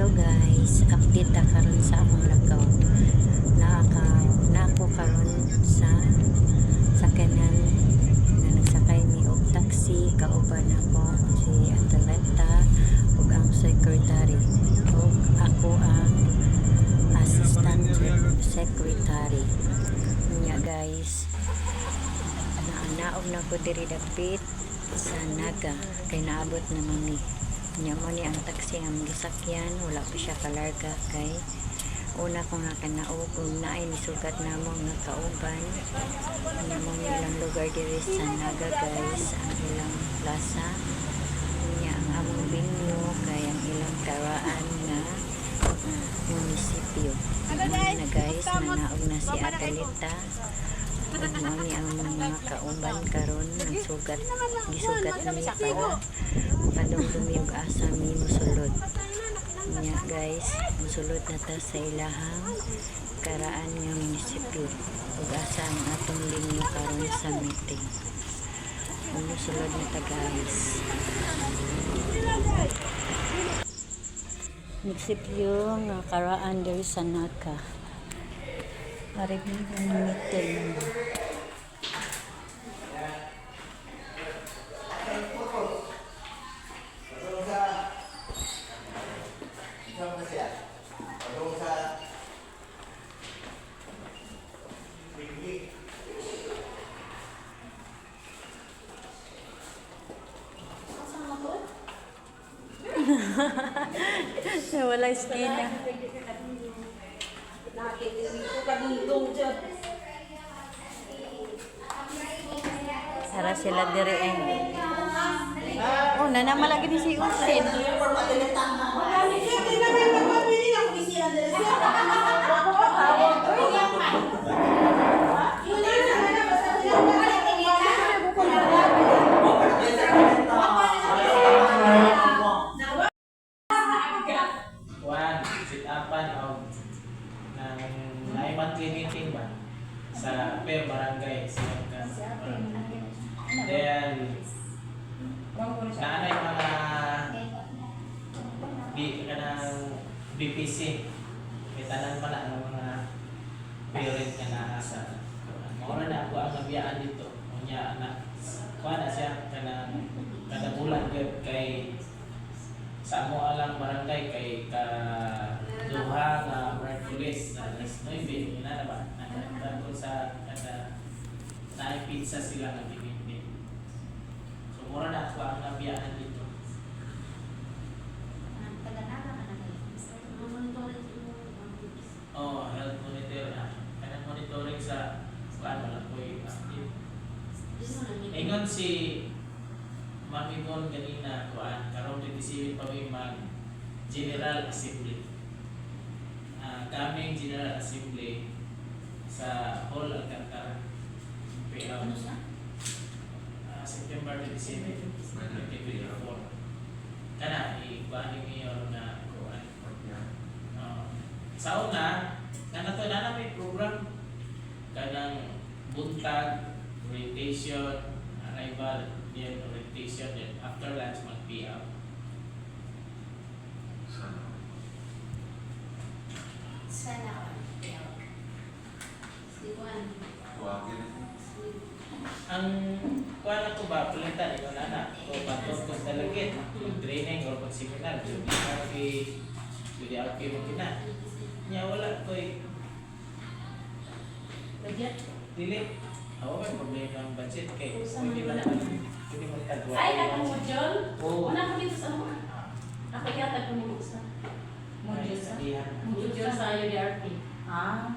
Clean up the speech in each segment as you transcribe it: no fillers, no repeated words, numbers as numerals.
Hello guys, update ta karon sa akong lakaw. Naaka nako karon sa sakyanan nga nagsakay mi og taxi, kauban ako si Ataleta ug ang secretary ug ako ang assistant secretary. Nya guys, naanaog na ko diri dapit sa Naga kay naabot na mami. Nya mo ni ang taxi ang gisakyan, wala pa siya kalarga kay una ko nga kanaog ug naay nisugat namo nga kauban. Nya mo ni ilang lugar diri sa Naga guys, ang ilang plaza. Nya ang among venue kay ang ilang karaan nga munisipyo. Mo na guys, nanaog na si Atalita ug mao ni ang mga kauban karon nagsugat, gisugat mi para makadumdum og asa mi mosulod. Nya guys, mosulod na ta sa ilahang karaan nga munisipyo ug asa ang atong venue karon sa meeting. Ug mosulod na ta guys. Munisipyo nga karaan diri sa Naga. Ari mi meeting. Wala iskina. Ara sila diri eh. Oh, nana malagi ni si Usin. Kuan, sit upan og ng naay monthly meeting ba sa per barangay sa. Then naanay mga B kanang BPC, may tanan pa na ang mga parent nga naa sa mao na ako ang nabiyaan dito. Unya na kuan na siya kanang kada bulan gyud kay sa amo alang barangay kay ka duha nga Merkules na alas 9 ina na ba nagtagol sa kada naay pizza sila nga gibindi. So mura na ako ang nabiyaan dito. Oh, health monitor na kanang monitoring sa kuan, wala ko'y active. Ingon si Ma'am Yvonne ganina, kuan karon 27 pa mi mag General Assembly. Ah, kaming General Assembly sa Hall Alcantara. Pero September 27, 2024. Kana i-kuan ni Mayor na kuan. Sa una, na nato na may program kanang buntag orientation, arrival, then orientation, then after lunch mag out. Sana. Si Juan. Ang kuan ako ba palitan ikaw na na ko patong ko sa lagit training or pag seminar jud kay jud ako mo kina nya wala koy Budget? Dili ako may problema ang budget kay Usa pwede man man wala. Pwede man tagwa. Ay, ako mo, John. Oo. Una ko dito sa mga. Ako yata ko mo sa. Ay, sabihan. Module sa UDRP. Ah,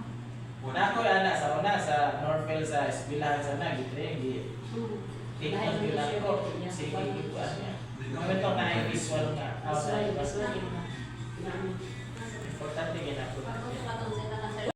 Una ko ana sa una sa Northville sa Esbilahan sa na gitrain gi TikTok yun ako sige gikuan niya momento na ay visual nga That's why, outside. that's why. Importante gyud ako.